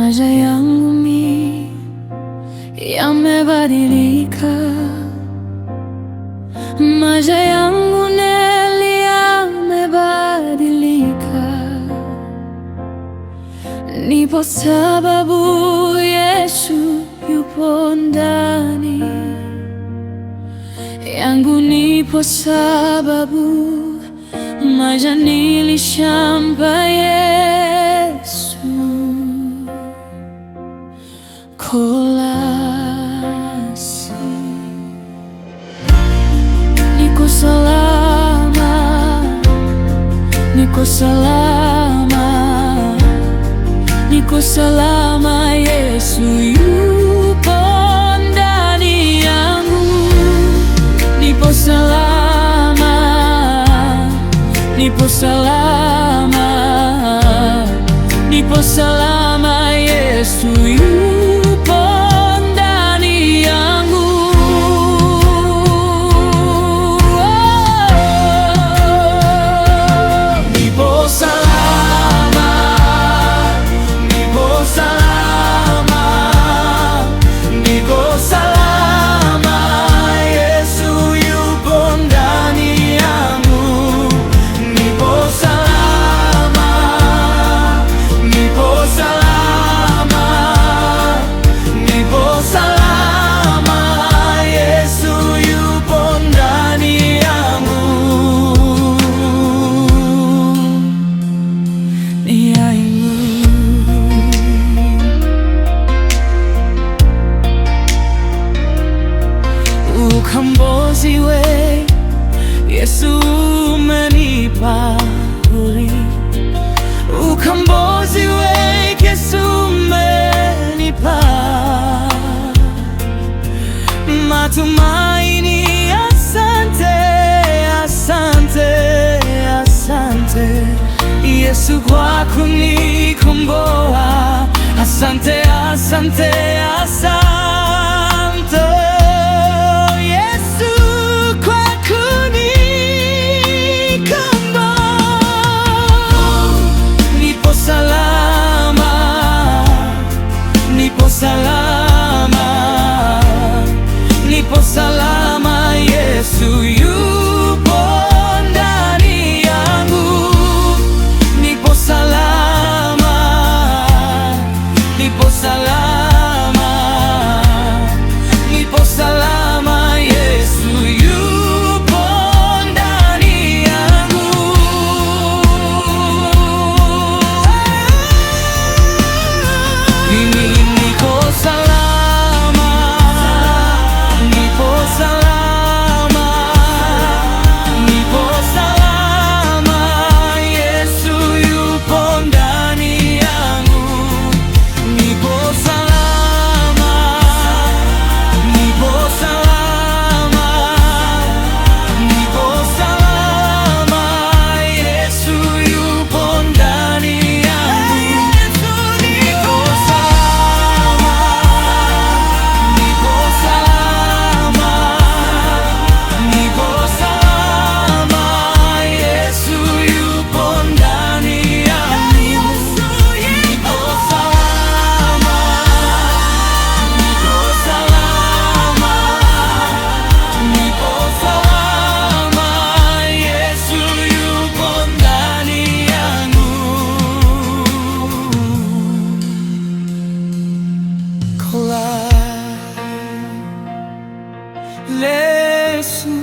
Maisha yangu mi yamebadilika, maisha yangu Neli yamebadilika. Nipo sababu Yesu yupo ndani yangu, nipo sababu maisha nilishampa Yesu. Kolasi. Niko salama, niko salama, niko salama, Yesu yupo ndani yangu. Nipo salama, nipo salama, nipo salama, Yesu yupo ndani yangu. Nipo salama, nipo salama, niko salama, Yesu yupo ndani yangu. Nipo salama, nipo salama, nipo salama, Yesu yupo ndani yangu. Ni yangu. Ukombozi we Yesu umenipa bure. Ukombozi we Yesu umenipa matumaini. Asante, asante, asante Yesu kwa kunikomboa. Asante, asante, asante Yesu kwa kunikomboa. Nipo salama, nipo salama, nipo salama, Yesu yupo ndani yangu. Nipo salama, nipo salama, nipo salama, Yesu yupo ndani yangu. Mimi niko salama, nipo salama, nipo salama, Yesu yupo ndani yangu. Nipo salama, nipo salama, nipo salama, Yesu yupo ndani yangu. Nipo salama, nipo salama, nipo salama, Yesu yupo ndani yangu. Nipo salama, nipo salama, nipo salama, Yesu yupo ndani yangu. Kola Yesu.